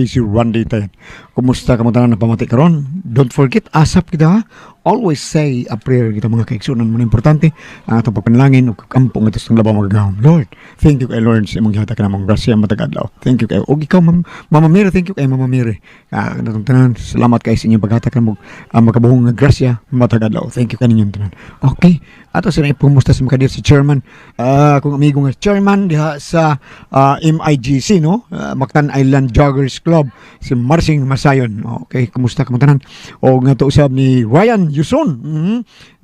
Si Randy tayo. Kumusta ka mo tanan na pamati karon? Don't forget, asap kita ha. Always say a prayer kita mga kaigsunan mo na importante ang atong pagpanalangin ug kampo nga sa labaw magagahom. Lord, thank you kay Lord sa imong gihatag kanamong grasya matag adlaw. Thank you kay og ikaw Ma'am, Mama Mary, thank you kay Mama Mary. Kanatong tanan, salamat kay sa inyong paghatag kanamong makabuhong nga grasya matag adlaw. Thank you kaninyong tanan. Okay, ato sila ipumusta sa makadir si chairman, akong amigo nga chairman diha sa MIGC no, Mactan Island Joggers Club, si Marsing Masayon. Okay, kumusta ka mo tanan? Og nga to usab ni Ryan Yuson,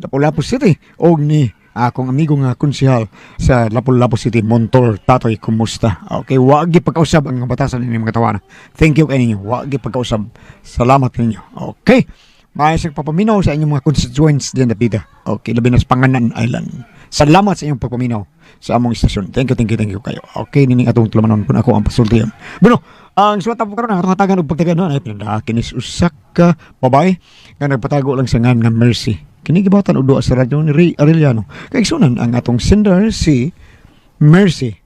Lapu-Lapu City, og ni akong amigo nga konsehal sa Lapu-Lapu City, Montor Tatoy, kumusta? Okay, wa gyud pagkausab ang batasan ninyo mga tawana. Thank you kay ninyo. Wa gyud pagkausab. Salamat ninyo. Okay. Maayos papaminaw sa inyong mga constituents diyan dapita. Okay, labi na sa Panganan Island. Salamat sa inyong pagpaminaw sa among istasyon. Thank you, thank you, thank you kayo. Okay, nining atong tulumanon kun ako ang pasultihan. Bueno, ang suwat po karon ang atong hatagan og pagtagan ay pinadaakin is usak ka babae nga nagpatago lang sa ngan nga Mercy. Kini gibatan og duwa sa radyo ni Ray Arellano. Kay igsunan ang atong sender si Mercy.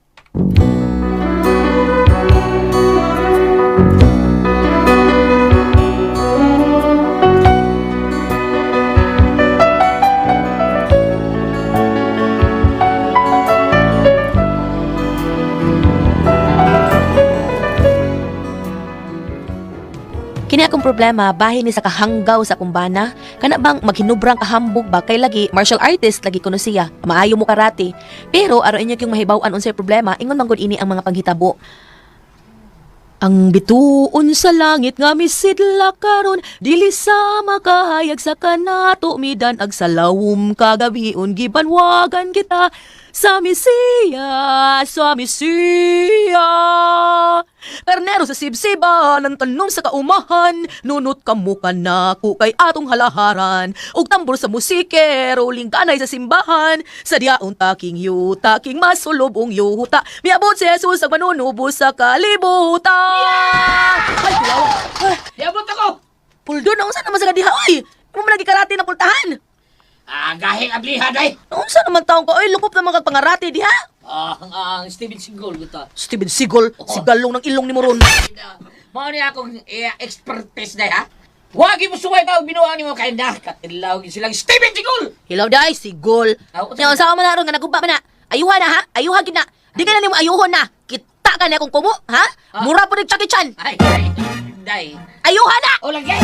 Kini akong problema bahin ni sa kahanggaw sa kumbana. Kana bang maghinubrang kahambog ba kay lagi martial artist lagi kuno siya. Maayo mo karate. Pero aron inyo kyung mahibaw-an unsay problema, ingon man gud ini ang mga panghitabo. Ang bituon sa langit nga misidla karon dili sa makahayag sa kanato midan ag sa lawom kagabion gibanwagan kita sa Mesiya, sa Mesiya. Karnero sa sibsiban, ang tanom sa kaumahan, nunot kamuka na ko kay atong halaharan, ug tambor sa musikero, lingganay sa simbahan, sa diaon taking yuta, king masulubong yuta, miabot si Jesus ang manunubos sa kalibutan. Ay, wow. Ay, Diabot ako! puldo na unsa naman sa kadiha, oy! Mo man lagi karate na pultahan. Ah, gahing ablihan ay! Unsa naman taong ka, oy, lukop naman kag pangarate diha. Ah, ang Steven Seagal guta. Steven Seagal, sigalong ng ilong ni Moron. Mao ni akong expertise day ha. Wagi mo suway ka og binuang nimo kay nakatilaw gyud silang Steven Seagal. Hilaw day, sigol. Aw, Nya unsa man na ron nga nagumpa man na. Ayuha na ha, ayuha gid na. Di ka na nimo ayuhon na. Kita ka na akong kumo, ha? Ah. Mura po ni Jackie Chan. Ay, ay, day. Ayuha na. O lagi.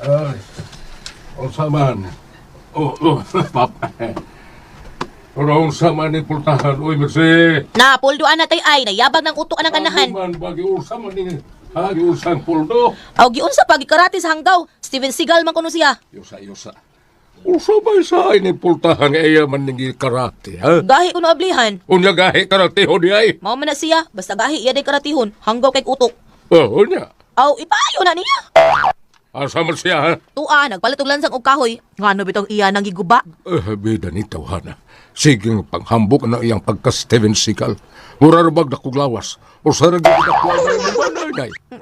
Ay, unsa man. Oh, papa. Pero unsa man ni pultahan, uy, Mercy. Na puldo ana tay ay nayabag ng utok anang kanahan. Ako man, bagi unsa man ni, ha, giunsang puldo. Aw giunsa pa gikarate sa hanggaw. Steven Seagal man kuno siya. Yusa, yusa. Unsa ba sa ay ni pultahan nga iya man ni karate, ha? Gahi kuno ablihan. Unya gahi karate ho di ay. Mao man na siya, basta gahi iya day karatihon, hanggaw kay utok. Oh, unya. Aw ipaayo na niya. Asa man siya, ha? Tua nagpalit og lansang og kahoy. Ngano bitong iya nang giguba? Eh, bida ni tawhana. Sige nga panghambok na iyang pagka Steven Seagal. Mura ra bag nakuglawas. Usa ra gyud nakuha.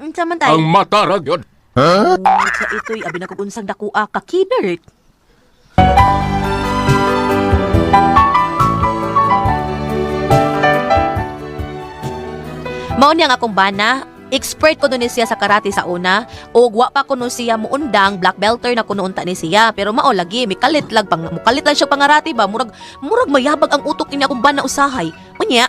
Unsa man tay? Ang mata ra gyud. Sa ito'y abi na kog unsang dakua ka kidert. Mao niya nga akong bana, expert ko ni siya sa karate sa una, ug wa pa kuno siya muundang black belter na kuno unta ni siya, pero mao lagi mikalit lag pang mukalit lang siya pangarate ba, murag murag mayabag ang utok ini akong bana usahay. Unya,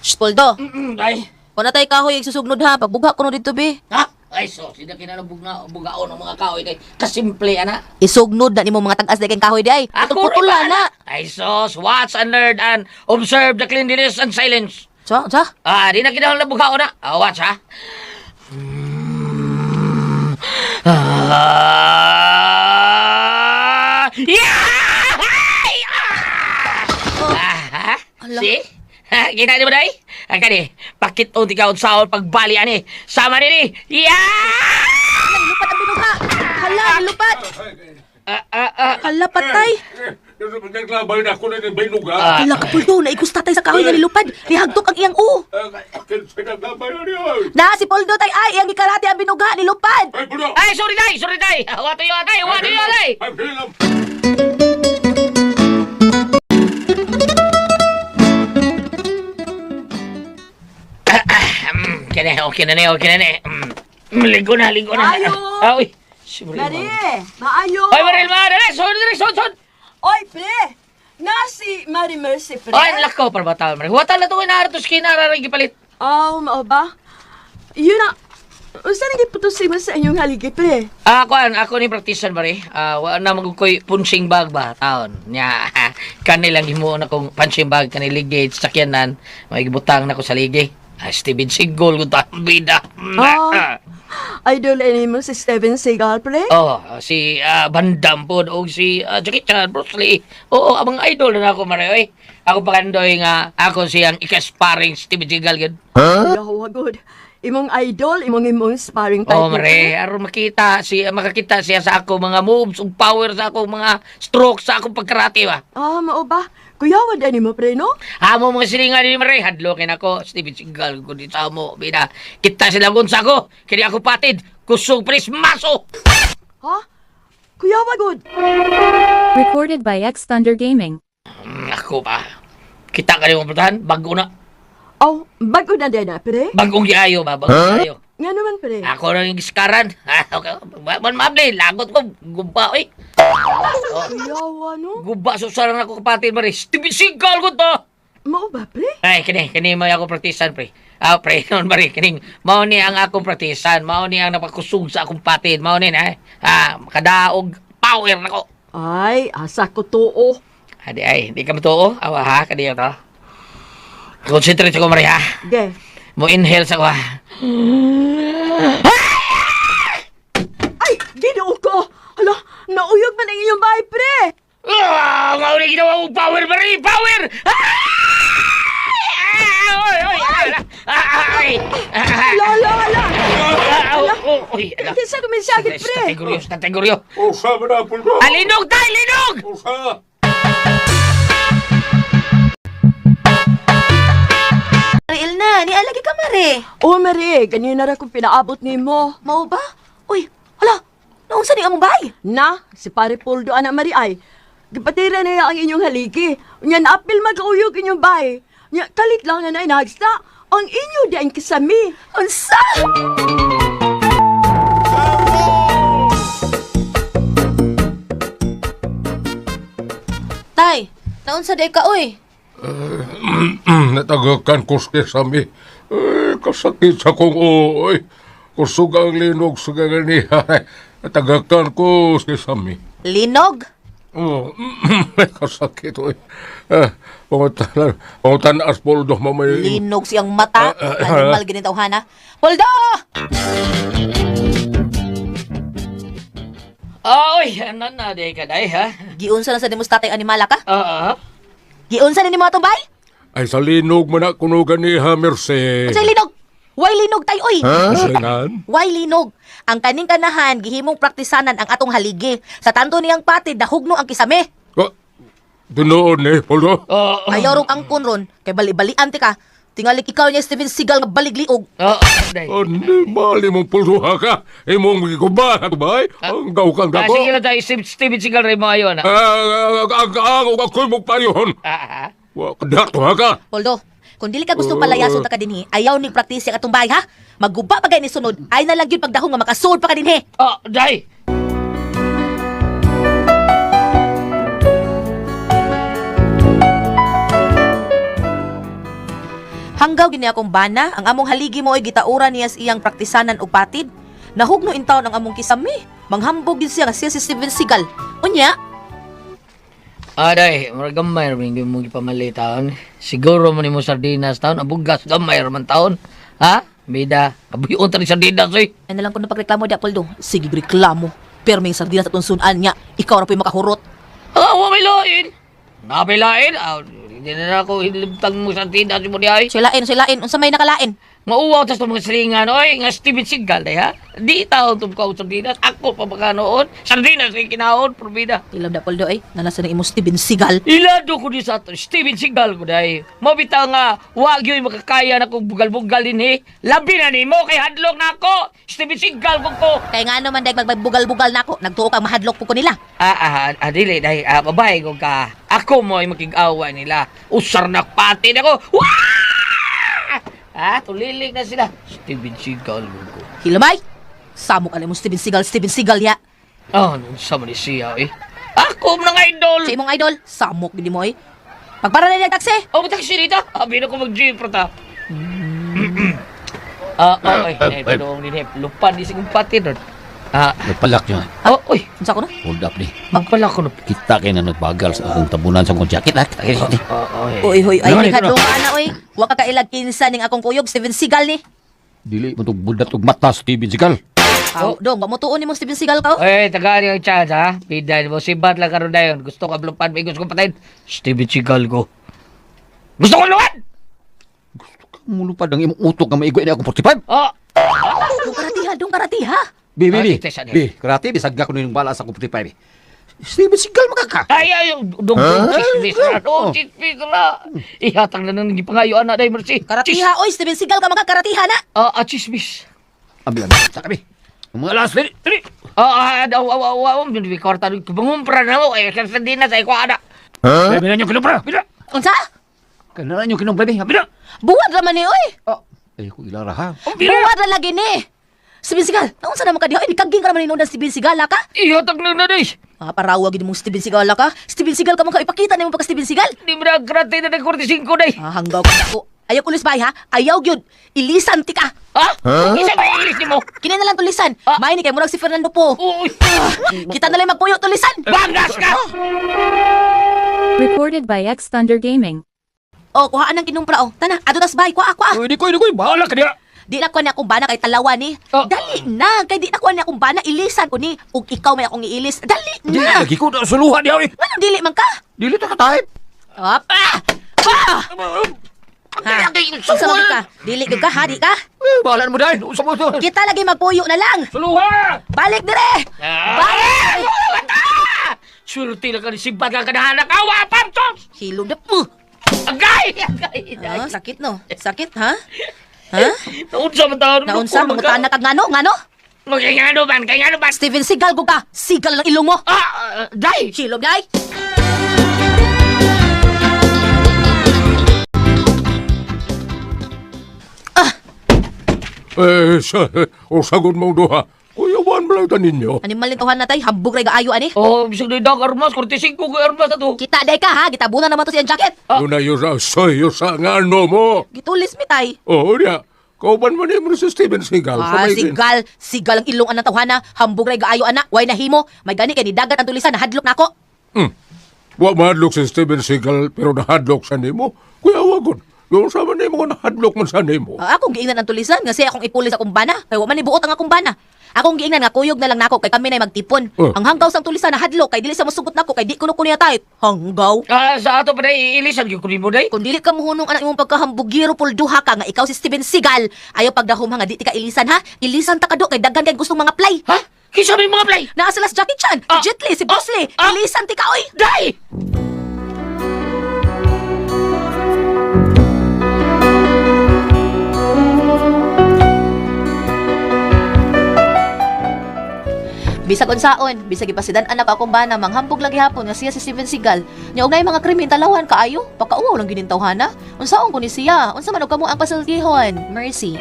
Shh, Poldo, Day. kuna tay kahoy igsusugnod ha, pagbugha kuno didto be. Ha? Ay so, sila kinalabog na bugaon ang mga kahoy day. Kasimple ana. Isugnod na nimo mga tag-as kay kahoy di ay. Ako Putol rin na. Ay sos, watch and learn and observe the cleanliness and silence. Sa, sa? Ah, di na kinahanglan bugaon na. Ah, watch ha. Ah! Yeah! Ay! Ah! Ah, ha? Ala. See? Ha, kita niyo ba, day? Ang kani, pakit-on ikaw saon pagbali ani. Sama nini. Yeah! Hala, nilupat ang binuha. Hala, nilupat. Ah, ah, ah. Hala, patay. Naglabay na ako na ni Bayluga. Hala, kapuldo, naigos tatay sa kahoy nga nilupad. Nihagdok ang iyang u. Naglabay na niya. Na, si Poldo tay ay, iyang gikarate ang binuga, nilupad. Ay, puno! Ay, sorry, day! Sorry, day! Wato yo, day! Wato yo, day! Ay, pilam! Okay na, okay na ni, okay na ni. Ligo na, ligo na. Ayo! Ah, uy. Si Marilma. Mari, maayo. Oy, Marilma, dali, sod, dali, sod, sod. Oy, pre. Na si Mary Mercy, pre. Oy, lako para bata, Marilma. Wata na to inaartos kinararing gipalit. Aw, mao ba? Yun na. Unsa nang giputusin mo sa inyong haligi, pre? Ah, kuan, ako ni praktisan mare. Ah, wa na magkoy punching bag ba taon. Nya, kanilang himuon akong punching bag kani ligid sa sakyanan, may gibutang na ko sa ligi. Ah, Steven Seagal ko ta bida. Ah. Idol ini mo si Steven Seagal, pre? Oh, si Van Damme pod og si Jackie Chan, Bruce Lee. Oo, ang mga idol na ako mare oy. Ako pa kandoy nga ako siyang ika-sparring Steven Seagal gyud. Huh? Yawa, good. Imong idol, imong imong sparring Oh, partner. mare, aron makita si makakita siya sa ako mga moves ug power sa ako mga stroke sa akong pagkarate ba. Ah, mao ba? Kuyawan din mo, pre, no? Amo mga silingan ni Mare, hadlokin ako, Steven Seagal ko di sa amo, bida. Kita sila gunsa ko, kini ako patid, kusog pres maso. Ha? Kuyawa, good. Recorded by X Thunder Gaming. Ako pa. Kita ka ni mo putahan, bago na. Aw, bago na din na, pre. Bagong giayo ba, bagong giayo. Nga naman, pre. Ako na yung giskaran. Ha, okay. Man mable, lagot ko, guba oy. Kuyawa, no? Guba susaran ako kapatid Mare. Steven Seagal ko to. Mao ba, pre? Ay, kini, kini mo ako praktisan, pre. Ah, pre, noon mare, kining mao ni ang akong praktisan, mao ni ang napakusog sa akong patid, mao ni na, ah, makadaog power nako. Ay, asa ko tuo. Adi ay, di ka matuo. Awa ha, kadiyo to. Concentrate ko mare ha. Ge. Mo inhale sa ko ha. Ay, ginoo ko! Hala, nauyog man ang inyong bahay, pre! Ah, mao ni ginawa kong power mare, power. Ah! Ah, oy, oy, ah, ah, ay. Ah, ah, Hala, hala, hala! ah, oh, oh, oy, ala. Kinsa kuminsagit, pre? Kategoryo, kategoryo. Usa man na, Puldo! Ah, linog tay, linog! Usa! Mariel na, ni alagi ka mare. Oh, Mary, ganyan na ra kong pinaabot nimo. Mao ba? Uy, hala, naunsa ni among bay? Na, si pare Poldo ana Mary ay. Gipatira niya ang inyong haligi. Nya naapil magauyog inyong bahay. Nya kalit lang na nainagsta. Ang inyo di ang kisami. Unsa? Tay, naunsa day ka oy? Natagakan ko sa kisami. Ay, kasakit sa kong ooy. Kusog ang linog sa gaganiha. Natagakan ko sa kisami. Linog? Oh, kasakit oy. Ah, pangutan, pangutan as Poldo mamay. Linog siyang mata. Ah, ah, Animal ganito hana. Poldo! Ah, oy, ano na day ka day ha? Giunsa na sa nimo sa tatay animala ka? Oo. Giunsa na nimo atong bay? Ay, sa linog man na kuno ganiha, Merce. Unsay linog? Way linog tay oy. Kasalingan? Way linog. Ang kaning kanahan gihimong praktisanan ang atong haligi. Sa tanto niyang patid dahugno ang kisame. Ah, Tinuod ni, Poldo. Oo. Ayaw rong angkon ron kay bali-balian ti ka. Tingali ikaw niya Steven Seagal nga baligliog. Oo, day. Ano, mali mong pulduha ka. Imong giguba, bay. Ang gaukang Ah, dako. sige lang tayo, Steven Seagal rin mo ayon. Ah, Ah, ang ang ang ako'y magpayon. ah, ah. Wa kadato ha ka. Poldo, kung dili ka gusto palayason ta ka dinhi, ayaw ni praktise ang atong bahay ha. Magguba pa gay ni sunod, ay na lang gyud pagdahong nga makasud pa ka dinhi. Oh, day. Hanggaw gini akong bana, ang among haligi mo ay gitauran niya sa iyang praktisanan og patid. Nahugno in taon ang among kisame. Manghambog gid siya nga siya si Steven Seagal. Unya, Ah, day, murag gamay ra man mo gipamali taon. Siguro mo nimo sardinas taon, ang bugas gamay ra man taon. Ha? Bida, kabuyon ta ni sardinas oy. ay na lang ko na pagreklamo di Poldo. Sige reklamo. Pero may sardinas atong sunan niya. Ikaw ra po'y makahurot. Ah, wa may lain. Napay lain. Ah, hindi na ako hilibtang mo sardinas mo di ay. Silain, silain, unsa may nakalain? Mauwaw tas itong mga silingan, oy, nga Steven Seagal, day, ha? Di taon tumkaw sardinas. Ako pa baka noon. Sardinas ay kinaon, probida. Ilam na Poldo ay, nalasa ng imong Steven Seagal. Ilado ko di sa ato, Steven Seagal ko day. Mabitaw nga, wag yun makakaya na kong bugal-bugal din eh. Labi na nimo kay hadlok na ako. Steven Seagal ko ko. Kay nga naman dag magbugal-bugal nako, nagtuo kang mahadlok po ko nila. Ah, ah, ah, dili, day, ah, babae ko ka. Ako mo ay makig-awa nila. Usar na patid ako. Wah! Ha, tulilig na sila. Steven Seagal ko. Hilomay! Samok alam mo Steven Seagal, Steven Seagal ya. Ah, nung sa man ni siya eh. Ako mga idol. Sa imong idol, samok gid mo eh. Pagpara na niyang taxi. Oh, taxi dito. Abi na ko mag-jeep ta. Ah, okay. Eh, Ay, doon din Lupan di sing pati doon. Ah, Nagpalak niyo. oh, uy. Unsa ko no? Hold up ni. Magpala ko no. Kita kayo na nagbagal sa akong tabunan sa akong jacket. Ha? Kita kayo ni. Oh, oy. Uy, huy, ay Ano, ano, nikadlong ana oy. Wa ka kailag kinsa ning akong kuyog Steven Seagal ni. Dili mo itong budat og mata, Steven Seagal. Aw, dong, wa mo tuon nimo Steven Seagal ka. oh. Oy, tagaan yung chance ha. Pida mo sibat lang karon dayon. Gusto ka lupan, may gusto ko patayin. Steven Seagal ko. Gusto ko luwan. Mulupad ang imong utok nga maigoy na akong 45. Oh, Dong karatiha, dong karatiha. Bi, bi, Ah, bi. ito, isa niya. Bi, karate, bisag ka kuno yung bala sa akong 45. Eh. Steven Seagal makaka. Ay, ay, dong, dong, chismis na, dong, chismis na. Ihatag na nang gipangayo, anak, day, mercy. Karatiha oy, Steven Seagal ka mga karatiha na. Ah, ah, chismis. Abi, abi, sa kami. Ang mga last minute. Dili. Ah, ah, aw, aw, aw, aw, hindi kwarta, bangumpra na mo, eh, kasi di na sa ikaw, anak. Huh? Abi na niyo kinumpra. Abi na. Unsa? Kanala niyo kinumpra, bi. Abi na. Buwad ra man ni oy. Oh, ay ko ilara ha. Buwad ra lagi ni. Steven Seagal, naunsa naman ka diha? Ay, nikaging ka naman hinuon ng Steven Seagal, ha, ka? Ihatag na na, day. Ah, parawag gid mong Steven Seagal ha, ka. Steven Seagal ka man ka ipakita nimo pagka Steven Seagal. Di mo na, grate na ng 45, day. Ah, hanggaw ka ako. Ayaw kulis bay ha. Ayaw gyud. Ilisan ti ka. Ha? Isa ba yung English ni mo? Kini na lang tulisan. Ah. May ni kay murag si Fernando po. Uy, Kita na lang magpuyo tulisan. bangas ka! Recorded by X Thunder Gaming. Oh, kuhaan ang kinumpra oh. Tana, adto tas bay, kuha kuha. Uy, di ko, di ko. Bahala ka diya. Di na kuha ni akong bana kay talawa ni. Oh. Dali na, kay di na kuha ni akong bana ilisan ko ni ug ikaw may akong iilis. Dali Dili, na. lagi ko na suluhan diya. Eh. Ngano dili man ka? Dili ta ka type. Op. Ah! Ah! Ha? Unsa man ka? Dili gyud ka, ha? Di ka? Eh, bahala na mo dahil. Unsa mo to? Kita lagi magpuyo na lang. Suluhan! Balik dire. Balik. Sulti lang ka ni Sibat lang ka na hanak. Awa, pamtos! Hilom na po. Agay! Agay! Ah, sakit no. Sakit ha? Ha? Naunsa man taon. Naunsa mangutana kag ngano ngano? Magkangano man, kangano man. Steven Seagal gud ka. Seagal lang ilong mo. Ah, ah, day! Hilom day. Eh, sa, o sagot mong duha. Kuya Juan mo lang ninyo. Animal ni tuhan na tay, hambog ray gaayo ani. Oh, bisag na dag armas, 45 ko armas na to. Kita day ka ha, gitabunan naman to siyang jacket. Ah. Yun na yun sa sayo sa ngano mo. Gitulis mi tay. Oo, niya. Kauban mo ni mo si Steven Seagal. Ah, Sa may- sigal, sigal ang ilong anang tawhana, hambog ray gaayo ana, way nahimo. May gani kay nidagat ang tulisan, nahadlok nako. Wa mahadlok si Steven Seagal pero nahadlok sa nimo. Kuya Wagon, yung sama nimo nga nahadlok man sa nimo. Ah, akong giingnan ang tulisan nga siya akong ipulis akong bana. Kay wa man nibuot ang akong bana. Akong giingnan nga kuyog na lang nako kay kami nay magtipon. Oh. Ang hanggaw sang tulisan nahadlok kay dili sa mosugot nako kay di kuno ko niya type. Hanggaw. Ah, sa ato pa day, iilisan gyud ko nimo day. Kung dili ka muhunong anak imong pagkahambugiro pulduha ka nga ikaw si Steven Seagal. Ayaw pagdahom ha nga di ti ka ilisan ha. Ilisan ta ka do kay daghan kay gustong mga play. Ha? Kinsa may mga play? Naa sila si Jackie Chan, si Ah. Jet Li, si Bruce Lee. Ah. Ilisan ti ka oy. Day! Bisag unsaon, bisag ipasidan anak akong bana manghambog lang gihapon nga siya si Steven Seagal. Nya og naay mga krimen talawan kaayo, pakauwaw lang gining tawhana. Unsaon ko ni siya? Unsa man og kamo ang pasultihon? Mercy.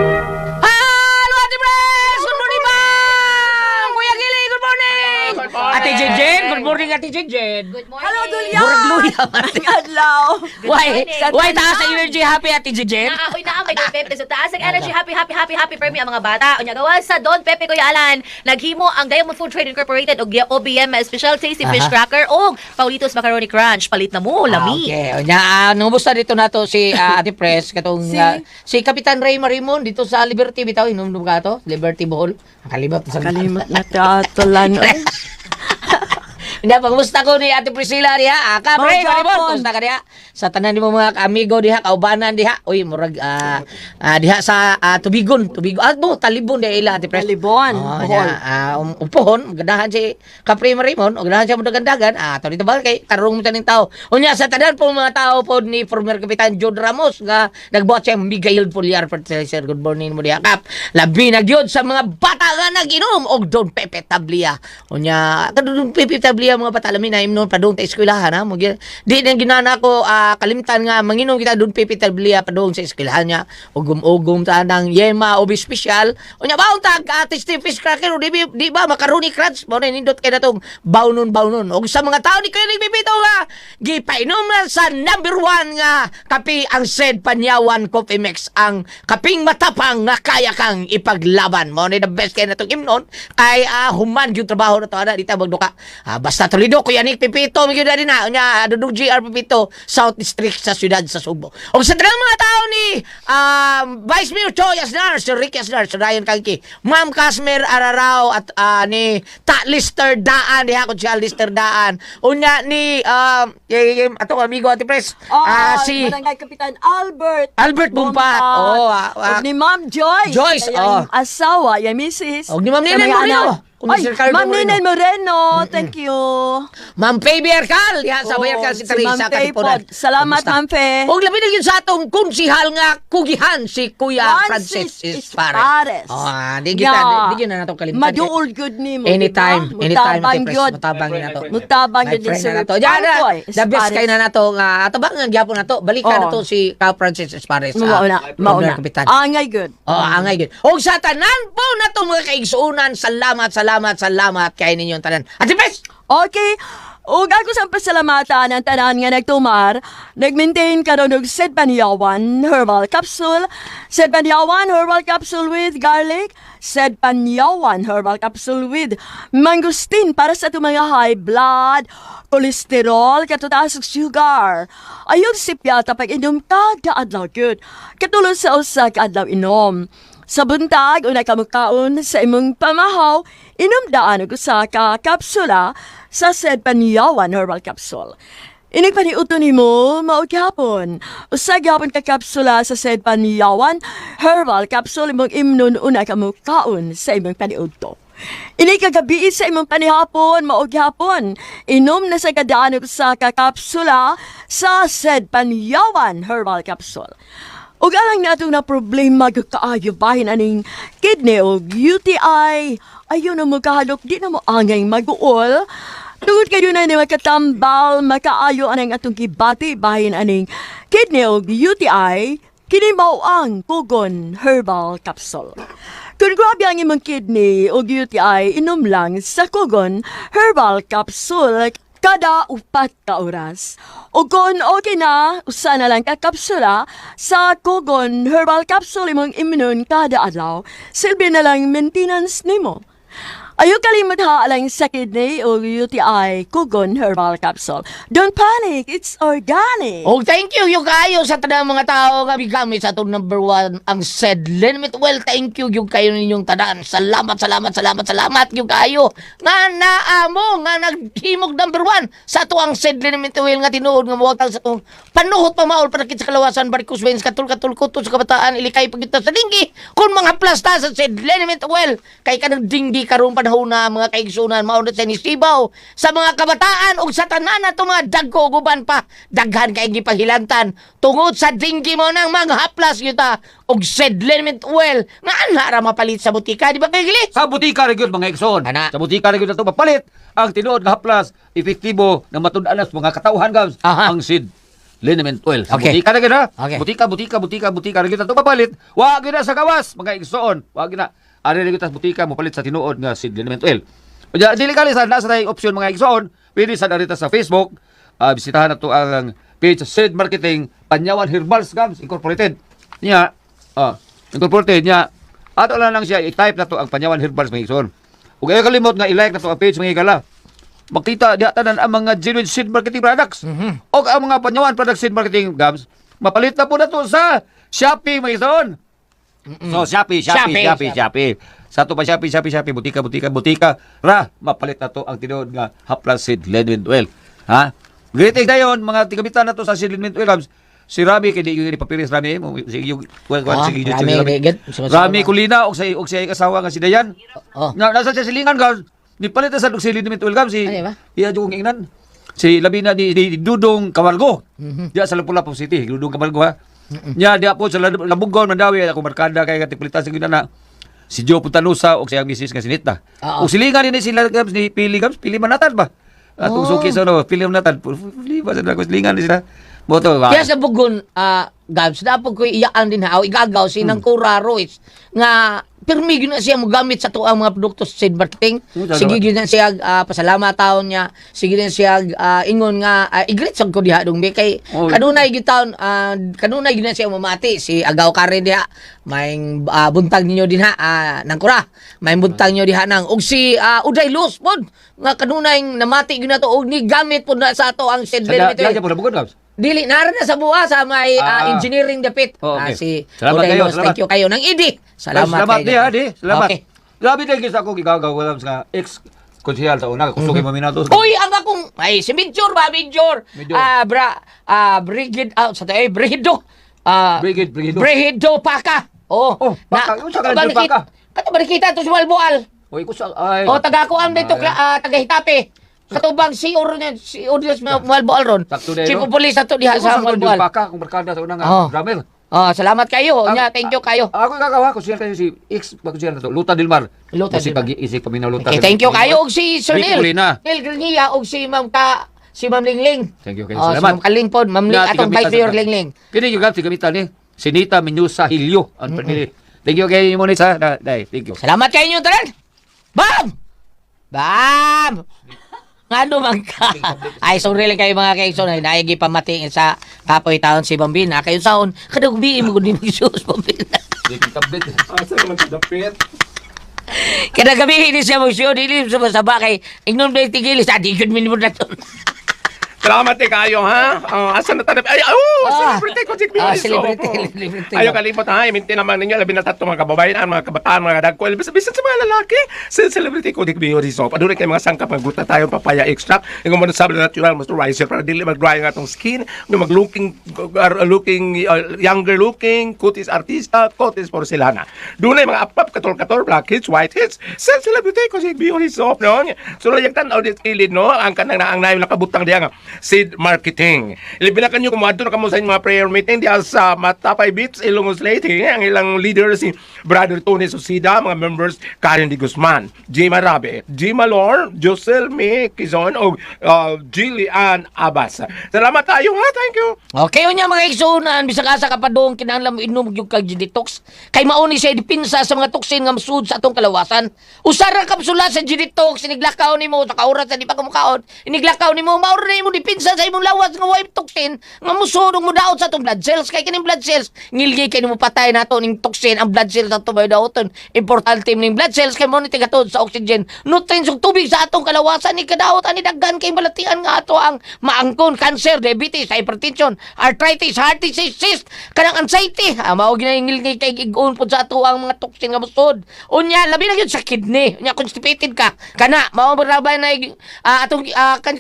Hello, Ate Pres! Good morning, ma'am! Kuya Gili, good morning! Ate Jenjen, good morning, Ate Jenjen. Good morning. Hello, Dulya! Murag luya, Ang adlaw! Why? Why taas morning. ang energy happy, Ate Jenjen? Naa, oy, naa, may Don Pepe. So, taas ang energy. Happy, happy, happy, happy for me ang mga bata. Unya, gawa sa Don Pepe Kuya Alan. Naghimo ang Diamond Food Trade Incorporated og OBM Special Tasty Fish Cracker og Paulito's Macaroni Crunch. Palit na mo, lami. Ah, okay. Unya, nangumusta dito nato si Ate Pres katong Si? si Kapitan Ray Marimon dito sa Liberty bitaw inom ka to? Liberty Bohol. Ang kalimot sa Kalimot na tatulan. Hindi, pagmusta ko ni Ate Priscilla niya. Ah, Kap Ray Mga Marimon, Japon. kumusta ka niya? Sa tanan nimo mga amigo diha, kaubanan diha. Uy, murag diha sa Tubigon, Tubigon. Ah, no, Talibon diha ila, Ate Pres. Talibon, Oh, Bohol. nya, upohon, ganahan si Kapre Raymond, o ganahan siya mo dagandagan. Ato dito ba kay tarong mo taning tao. Unya sa tanan po mga tao po ni former Kapitan John Ramos nga nagbuhat siya Miguel Pulyar Fertilizer. Good morning mo diha, Kap. Labi na gyud sa mga bata nga nag-inom og Don Pepe Tablia. Unya kadto Don Pepe Tablia mga bata lamin na imnon padung ta eskwelahan ha. Mo di na ginana ko kalimtan nga manginom kita Don Pepe Tablia padung sa eskwelahan niya. Ugom-ugom ta ng yema o espesyal. Unya baon ta tasty fish cracker o di ba macaroni crunch mao na nindot kay natong baunon-baunon. Og sa mga tao ni kayo nagpipito nga gipainom na sa number one nga kape ang said Panyawan Coffee Mix, ang kaping matapang nga kaya kang ipaglaban. Mao ni the best kay natong imnon kay human yung trabaho na to ana dita magduka. Basta Toledo Kuya Nick Pipito magyud na na unya Dudong GR Pipito, South District sa siyudad sa Sugbo. Og sa tanang mga tao ni Vice Mayor Choi Asnar, Sir Ricky Asnar, Sir Ryan Kangki, Ma'am Casmer Ararao at ni Ta Lister Daan diha ko siya Lister Daan. Unya ni atong amigo Ate Pres, Oh, si Barangay Kapitan Albert. Albert Bumpat. Oh, Ug ni Ma'am Joyce. Joyce, Ay, oh. ang asawa, yung misis. Og ni Ma'am Sa Nenen mga Moreno. anak. Kung Ay, Sir Carlo Ma'am Moreno. Nenen Moreno, thank you. Ma'am Faye Biercal, diha sa Oo, Bayarcal si si Teresa Ma'am Faye Katipunan. pod. Salamat, Kamusta? Ma'am Faye. Ug labi na yun sa atong konsihal nga kugihan si Kuya Francis Francis Espares. Espares. Oh, di kita di gyud na natong kalimtan. Maduol good nimo. Anytime, di ba? anytime Mutabang Ate Pres, gyud. mutabang yun na to. Mutabang My gyud ni friend Sir na nato. Diyan na, Francoy the best Espares. kay na nato nga atabang ang gyapon nato. Balikan Oo. na to si Ka Francis Espares. Mauna, mauna. Former Kapitan. Angay good. Oh, angay gyud. Og sa tanan po nato mga kaigsuonan, salamat, salamat, salamat kay ninyong tanan. Ate Pres! Okay. Ug ako sa pasalamatan ang tanan nga nagtumar, nag-maintain karon og Sed Panyawan Herbal Capsule, Sed Panyawan Herbal Capsule with garlic, Sed Panyawan Herbal Capsule with mangosteen para sa atong mga high blood, cholesterol, katutaas ug sugar. Ayog sipyata pag inom kada adlaw gyud. Katulad sa usa ka adlaw inom. Sa buntag, una ka mukaon sa imong pamahaw, inom daan og usa ka kapsula sa said Panyawan Herbal Capsule. Inig paniuto nimo mao gyapon. Usa gyapon ka kapsula sa said Panyawan Herbal Capsule imong imnon una ka mukaon sa imong paniudto. Ini kagabi sa imong panihapon, mao gyapon. Inom na sa kadaan og usa ka kapsula sa said Panyawan Herbal Capsule. Ug alang nato na problema gyud kaayo bahin aning kidney og UTI. Ayo na mo kahadlok, di na mo angay mag-uol. Tungod kayo na ni makatambal, makaayo anang atong gibati bahin aning kidney og UTI, kini mao ang Kugon Herbal Capsule. Kung grabe ang imong kidney o UTI, inom lang sa Kugon Herbal Capsule kada 4 ka oras. O kung okay na, usa na lang ka kapsula sa Kugon Herbal Capsule imong imnon kada adlaw. Silbi na lang maintenance nimo. Ayaw kalimot ha alang sa kidney o UTI Kugon Herbal Capsule. Don't panic, it's organic. Oh, thank you yung kayo sa tanang mga tao nga gamit sa atong number one ang said Linmit. Well, thank you yung kayo ninyong tanan. Salamat, salamat, salamat, salamat yung kayo nga naamo nga naghimog number one sa ato ang said Linmit Well nga tinuod nga muwagtang sa atong panuhot pamaol panakit sa kalawasan varicose veins katul katul kuto sa kabataan ilikay pagita sa dinggi kung mga plasta sa said Linmit Well kay kanang dinggi karon panahon na mga kaigsunan mao na sa nisibaw sa mga kabataan ug sa tanan na mga dagko ug uban pa daghan kay gipahilantan tungod sa dinggi mo nang mga haplas yuta og said Linmit Well nga ana ra mapalit sa butika, di ba kay Gili? Sa butika ra gyud mga igsoon. Ana. Sa butika ra gyud nato mapalit ang tinuod nga haplas epektibo na matud-an sa mga katawhan gams ang seed liniment oil. Sa butika ra gyud ha. Okay. Butika, butika, butika, butika ra gyud nato mapalit. Wa gyud na sa gawas mga igsoon. Wa gyud na. Ari ra gyud ta sa butika mopalit sa tinuod nga seed liniment oil. Unya dili kali sa nasa tay option mga igsoon, pwede sa narita sa Facebook. Bisitahan nato ang page sa Seed Marketing Panyawan Herbals Gams Incorporated. Nya, Incorporated nya. Ato lang lang siya i-type na to ang Panyawan Herbals mga igsoon. Ug ayaw kalimot nga i-like na to ang page mga higala. Makita diha tanan ang mga genuine seed marketing products. Og ang mga Panyawan product seed marketing gams, mapalit na po na to sa Shopee mga igsoon. So Shopee, Shopee, Shopee, Shopee, Shopee. Sa ato pa Shopee, Shopee, Shopee, butika, butika, butika. Ra, mapalit na to ang tinuod nga haplas seed liniment oil. Ha? Greeting dayon mga tigamitan na to sa Silin Williams. Si Rami kay di gyud papiris Rami mo si yung kuan kuan Ah, sige Rami, Rami. di, gid. Rami Kulina og sa asawa nga si Dayan. Oh. Na nasa siya silingan ka. Nipalit na sa og Silin Williams si. Ano ba? Iya jud kong ingnan. Si labi na ni Dudong Camargo. Diya sa Lapu-Lapu City, Dudong Camargo ha. Nya diya po sa Labugon Mandawi ako barkada kay katipalitan sa ginana. Si Joe Puntanusa og siyang misis nga si Nita. Oo. Og silingan ni sila gams ni Pili gams, Pili Manatan ba? Atong Oh. suki sa no, Pili Manatan. Pili ba sa silingan ni sila. Boto ba? Kaya sa bugon, Gabs, dapat ko iyaan din ha, o igagaw si nang Cora Royce, nga pirmi gyud na siya mogamit sa tuang mga produkto sa seed marketing. Salamat. Sige gyud na siya pasalamat taon niya. Sige na siya ingon nga i-greet sad ko diha dong kay kanunay gyud taon kanunay gyud na siya mamati si Agaw Karen diha. May buntag ninyo dinha nang Cora. May buntag ninyo diha nang og si Uday Luz pod nga kanunay namati gyud na to og ni gamit pod na sa ato ang seed Sa diya marketing. diya po Labugon gams. Dili nara na sa buwa sa may engineering dapit. Oh, okay. Si Salamat Uday kayo, Luz, salamat. thank you kayo ng ID. Salamat, Salamat kayo. di ha, di. Salamat. Okay. Grabe din sa akong igagaw gams nga ex konsehal sa una kusog mm -hmm. Uy, ang akong ay si Major ba Major? Major. Bra Brigid sa ay Brigido. Brigid, Brigido. Brigido Paka. Oh, Oh, Paka. Unsa ka ba na Paka? Kato ba nakita to si Walboal? Oy kusa ay. Oh, taga ko am dito taga Hitape. Sa tubang si Oro si Odios Walboal ron. Sakto na, Chief no? of Police ato diha sa Walboal. Paka kung barkada sa una nga Oh. drummer. Oh, salamat kayo. Nya, thank you kayo. Ako igagaw konsehal kayo si ex konsehal na to Luta Dilmar. Luta Isig Dilmar. pag isig paminaw Luta. Okay, thank you kayo og si Sir Rick Neil. Molina. Neil Grenia og si Ma'am Ka si Ma'am Lingling. Thank you kayo. Oh, si Salamat. Ma'am Kaling pod, Ma'am Ling Na, atong tigamitan Vice Mayor sa- Lingling. Kini yung gab gamitan ni Sinita Minyusa Hilyo ang panili. Thank you kay Monit ha. Dai, thank you. Salamat kayo inyo tanan. Bam! Bam! Ngano man ka? Ay, sorry lang kayo mga kaigsoon. Ay, naigi pamati sa kapoy taon si Bambina. Kayo saon, kadugbi mo gud ni Jesus Bambina. Di tablet. Asa naman sa dapit? Kada gabi hindi siya magsiyo, dili siya masaba kay ingnon ba tigilis, di jud minimum na to. Salamat eh kayo, ha? Asa na tayo? Ay, oh, celebrity ko, si Celebrity, celebrity. Ayaw kalimot, ha? Iminti naman ninyo, 13 mga kababayan, mga kabataan, mga dagko, bisan sa mga lalaki. Sa celebrity ko, Dick Biori Soap. Adunay kay mga sangkap, mga guta tayo, papaya extract. Yung mga sabi na natural moisturizer para dili mag-dry ang atong skin, yung mag-looking, looking, younger looking, kutis artista, kutis porcelana. Dunay mga apap, katol-katol, blackheads, whiteheads. Sa celebrity ko, Dick Biori Soap, no? So, layang tanaw dit kilid, no? Ang kanang naang nayon nakabutang diya nga seed marketing. Ilibinakan nyo kung na kamo sa inyong mga prayer meeting diya sa Matapay Beach, Ilongos Leyte. Ang ilang leader si Brother Tony Susida, mga members Karen Di Guzman, G. Marabe, G. Malor, Josel May Quezon, o Jilly Ann Abbas. Salamat tayo ha, thank you. Okay, unya mga igsuonan, bisag asa ka pa doon, kinahanglan mo inom yung kag detox. Kay mauni siya dipinsa sa mga toksin nga masud sa atong kalawasan. Usa ra kapsula sa detox, iniglakaw nimo sa kaurat sa di pa kumukaon. Iniglakaw nimo mao ra nimo dipinsa sa imong lawas nga way toxin nga musud ug mudaot sa atong blood cells. Kay kining blood cells, ngilgi kay nimo patay nato ning toxin ang blood cells ato may daoton. Importante ning blood cells kay mo ni tigatod sa oxygen, nutrients ug tubig sa atong kalawasan ni kadaot ani daghan kay balatian nga ato ang maangkon cancer, diabetes, hypertension, arthritis, heart disease, cyst, kanang anxiety. Mao ginahingil kay igon pud sa ato ang mga toxin nga musod. Unya labi na gyud sa kidney. Unya constipated ka. Kana mao ba na atong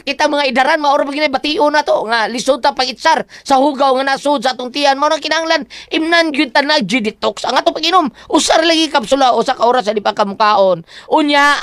kita mga idaran mao ra ba ginay bation na to nga lisod ta pag-itsar sa hugaw nga nasud sa atong tiyan mao na kinahanglan imnan gyud ta na detox ang ato pag-inom. Usa ra lagi kapsula usa ka oras sa di pa kamukaon. Unya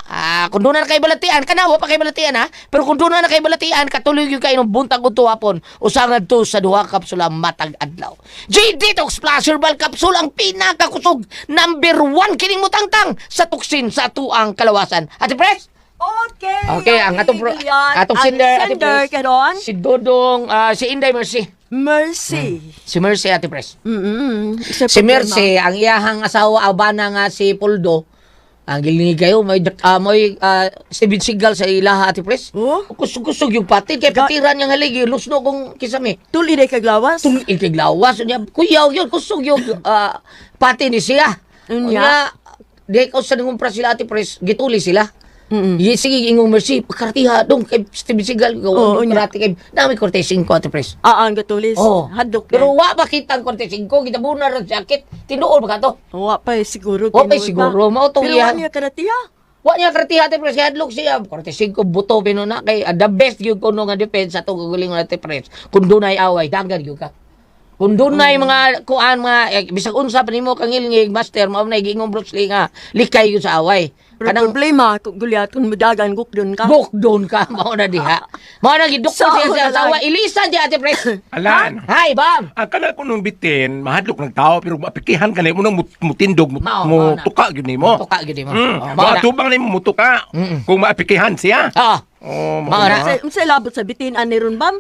kung doon na kay balatian kana wa pa kay balatian ha, pero kung doon na kay balatian katuloy gyud kay inom buntag udto hapon usa ngadto sa duha kapsula matag adlaw. G Detox Plus Herbal Capsule ang pinakakusog number 1 kining mutangtang sa toksin sa atuang kalawasan. Ate Pres? Okay. Okay, ang atong atong ang sender, Ate sender Pres. karon Si Dodong, si Inday Mercy. Mercy. Si Mercy, Ate Pres. Sa Si problema. Mercy, ang iyahang asawa abana nga si Poldo. Ang gilingi kayo, may Steven Seagal sa ilaha, Ate Pres. Oh? Kusog-kusog yung pati. Kay patiran niyang haligi, lusno kong kisame. Tuli day kaglawas. Tung ikiglawas. Niya, kuyaw yun, kusog yung pati ni siya. Unya. Unya, di ko sa nangumpra sila, Ate Pres, gituli sila. Sige, ingong Mercy, pagkaratiha dong kay Steven Seagal, Oo, oh, unya. karate kay, dami 45, Ate Pres. Ang gatulis. Oh. Hadlok Pero na. wa pa kita ang 45, kita muna rin jacket, tinuol ba ka to? Wa pa eh, siguro. Wa pa eh, tinuod siguro. Mao tong Pero iyan. wa niya karatiha. Wa niya karatiha, Ate Pres, kay hadlok siya. 45 buto pino na kay the best gyud kuno nga defense atong kagalingon, Ate Pres. Kung dunay away, dagan gyud ka. Kung dunay mga kuan mga bisag unsa pa nimo kangilngig, master, mao na giingong Bruce Lee nga likay gyud sa away. Pero Kanang problema, kung gulyat, kung mudagan, gukdon ka. Bukdon ka mao na diha. Mao na gidukot Sao siya sa na lang. asawa. Ilisan di, Ate Pres. Alan. Hi, bam. Ang kana ko nung bitin, mahadlok ng tao pero mapikihan ka nimo nang mutindog, Mao, mao na. mutuka gyud nimo. Mutuka gyud nimo. Oh, mao na. Matubang nimo mutuka kung maapikihan siya. Ah. Oh, Mao na. Sa labot sa bitin, ani ron bam?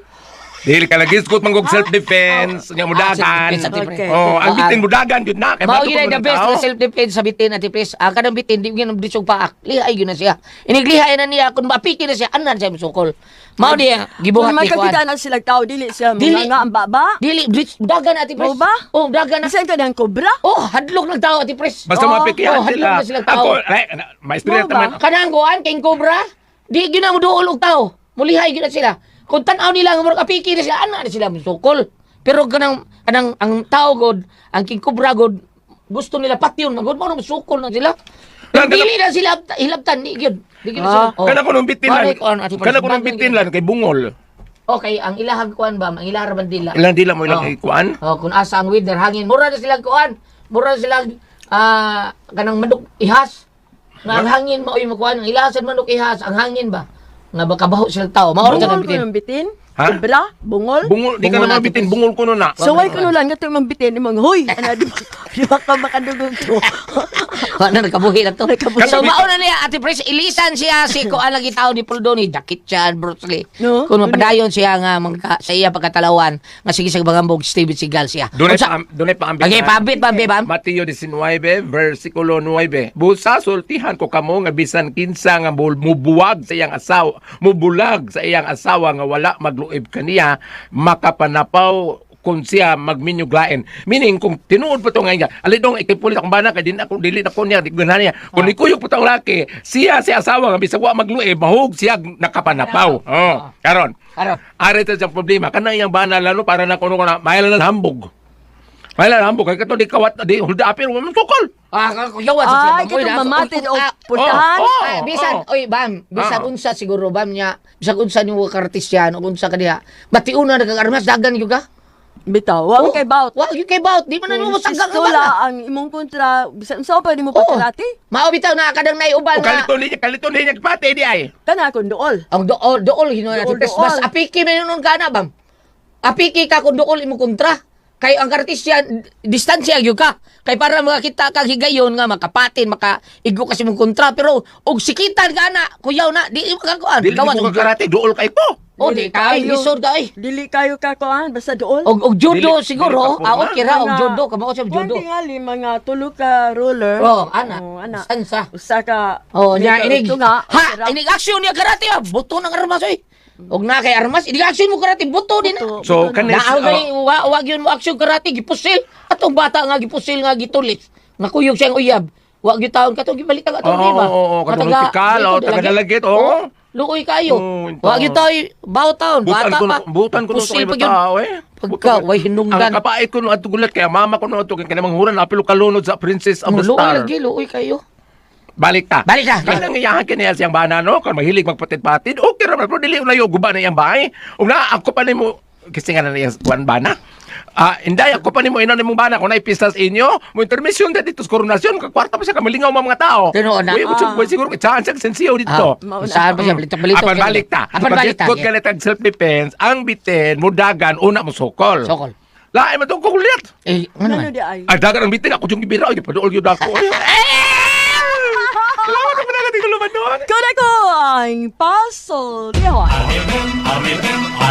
Dili ka lagi isgot manggog self defense, nya mudagan. Self-defense, Ate Pres. Okay. Oh, ang Ah, bitin mudagan gyud na kay Mao bato gyud ay pa the man best tao. na self-defense sa bitin, Ate Pres. Ang kanang bitin di gyud disog paak. Lihay gyud na siya. Iniglihay na niya kung maapiki na siya anan siya musukol. Mao diya gibuhat Kung ni kuan. makakita na sila tao, dili siya Dili. mga nga ang baba. Dili bridge dagan, Ate Pres. Mao ba? Oh, dagan na. Bisan ka ng kobra? Oh, hadlok ng tao, Ate Pres. Basta Oh, mapikihan oh, hadlok sila. na sila tao. Ako, ay, maistorya Mao ba? taman. Kanang kuan King Cobra, di gyud na mo duol og tao. Mulihay gyud na sila. Kung tan-aw nila nga murag apiki na sila, ana na sila musukol. Pero kanang kanang ang tao god, ang King Cobra god, gusto nila patyon magod mao na musukol na sila. Pero dili na sila hilabtan di gyud. Di gyud na sila. Oh. Kana ko nung bitin lang. Pare, kuan, Ate Pres, Kana ko nung bagay bitin gyud. lang kay bungol. Okay, ang ilahang kuan ba, ang ilahang bandila. Ilang dila mo ilang Oh. ikuan. Oh, kung asa ang weather, hangin, mura na silang kuan. Mura na silang kanang manok ihas. Nga ang hangin mao'y makuan, ang ilahasan manok ihas, ang hangin ba? Nga baka baho sila tao. Mao ra Bungol kanang ko bitin. ng bitin? Ha? Kobra? Bungol? Bungol, di ka Bungol, na Ate mabitin, Pres. bungol ko na. So, why ko lang nga itong bitin? Imong, huy! Ano, di ba ka makadugog to? Wala na nakabuhi na to. Nakabuhi. So mao na niya, Ate Pres, ilisan siya si kuan lagi tao ni Puldoni, Jackie Chan, Bruce Lee. No? Kung mapadayon siya nga mangka, sa iya pagkatalawan nga sige sa bangambog Steven Seagal siya. Dunay Unsa- pa dunay pa ambit. Okay, paambit, paambit, bam. Mateo 19, versikulo 9. Busa sultihan ko kamo nga bisan kinsa nga mubuwag sa iyang asawa, mubulag sa iyang asawa nga wala magluib kaniya, makapanapaw kung siya magminyuglain. Meaning, kung tinuod pa ito ngayon, alidong ikipulit akong bana, kay din ako, dili na ko niya, di ko na niya. Kung ikuyog pa itong laki, siya si asawa nga bisag wa magluib, mahug siya nakapanapaw. Oh, karon. Karon. Ari ta siyang problema. Kanang iyang bana lalo para na kuno ko na mahal na hambog. Mahal na hambog kay kato di kawat di hold up pero man sukol. Ah, kuyawan sa siya. Ay, katong mamatin o putahan. Oh, Ah, bisan, oy, bam, bisan unsa siguro bam niya, bisan unsa nimo kartisyan o unsa kaniya. Batiuna na kag armas dagan gyud ka. Bitaw, wa man kay bout. Wa gyud kay bout, di man na mo sagang ang Pistola bana. ang imong kontra, bisan unsa pa nimo Oo. pagkarate? Mao bitaw na kadang naiuban O nga. kalito ni niya pati di ay. Kana akong duol. Ang dool, dool hinuon natin. Dool, Pres, dool. Mas apiki man nun ka na bam. Apiki ka kung dool imo kontra. Kay ang kartisyan, distansya gyud ka. Kay para makakita kag higayon nga makapatin, makaigo kasi mong kontra pero og sikitan ka na, kuyaw na, di makakuan. Dili Gawas mo og ka karate duol kay ko. Oh, di kay lisod ka ay. Dili kayo kakuan, basta duol. Og judo Dili- siguro, dili ka ah, okay ra og Mga- judo, kamao sa judo. Kuan tingali mga tulo ka roller. Oh, ana. Oh, ana. Sansa. Usa ka. Oh, nya dili ka inig. tunga, Ha, okay ra. inig action niya karate ah. Buto ng armas oy. Og na kay armas, inig action mo karate, buto din na. Buto, So buto na. kanis Naaw gani wa wa gyud mo action karate gipusil. Atong bata nga gipusil nga gitulis. Nakuyog siyang uyab. Wa gyud taon katong gibalitan atong Oo, di ba? oo, oo, katong tikal, oh, taga Dalagit, oo. Luoy kayo. Oo, ito. Wa gyud taoy baw taon, butan bata ko pa. butan ko Pusil kay pa gyud. tao eh. Pagka way hinungdan. Ang kapait ko no adto gulat kaya mama ko no adto kay kanang manghuran apil kalunod sa Princess of the Luoy Star. lagi, luoy kayo. Balik ta. Balik ta. Kanang iyahan kini siyang bana no, kan mahilig magpatid-patid. Okay ra man pero dili layo guba na iyang bahay. Ug na ako pa nimo kasi nga na iyang kuan bana. Ah, inday ako pa nimo ina nimong bana kung naipista sa inyo, mo intermission ta dito sa koronasyon, kakwarta pa siya kamalingaw mga mga tao. Tinuod na. Uy, ah. Siguro chance ang sensiyo dito. Ah, saan pa siya balito-balito. Apan balik ta. Apan balik ta. Pag galit ang self-defense, ang bitin, mudagan, una mo sukol. Sokol. Lain man tong kukulit. Eh, ano Ano man? di ay? Ay, dagan ang bitin, ako yung gibira, ay, paduol yun ako. Salamat ako na natin doon. Kuna ko ang puzzle. Dihoy. RMM, RMM,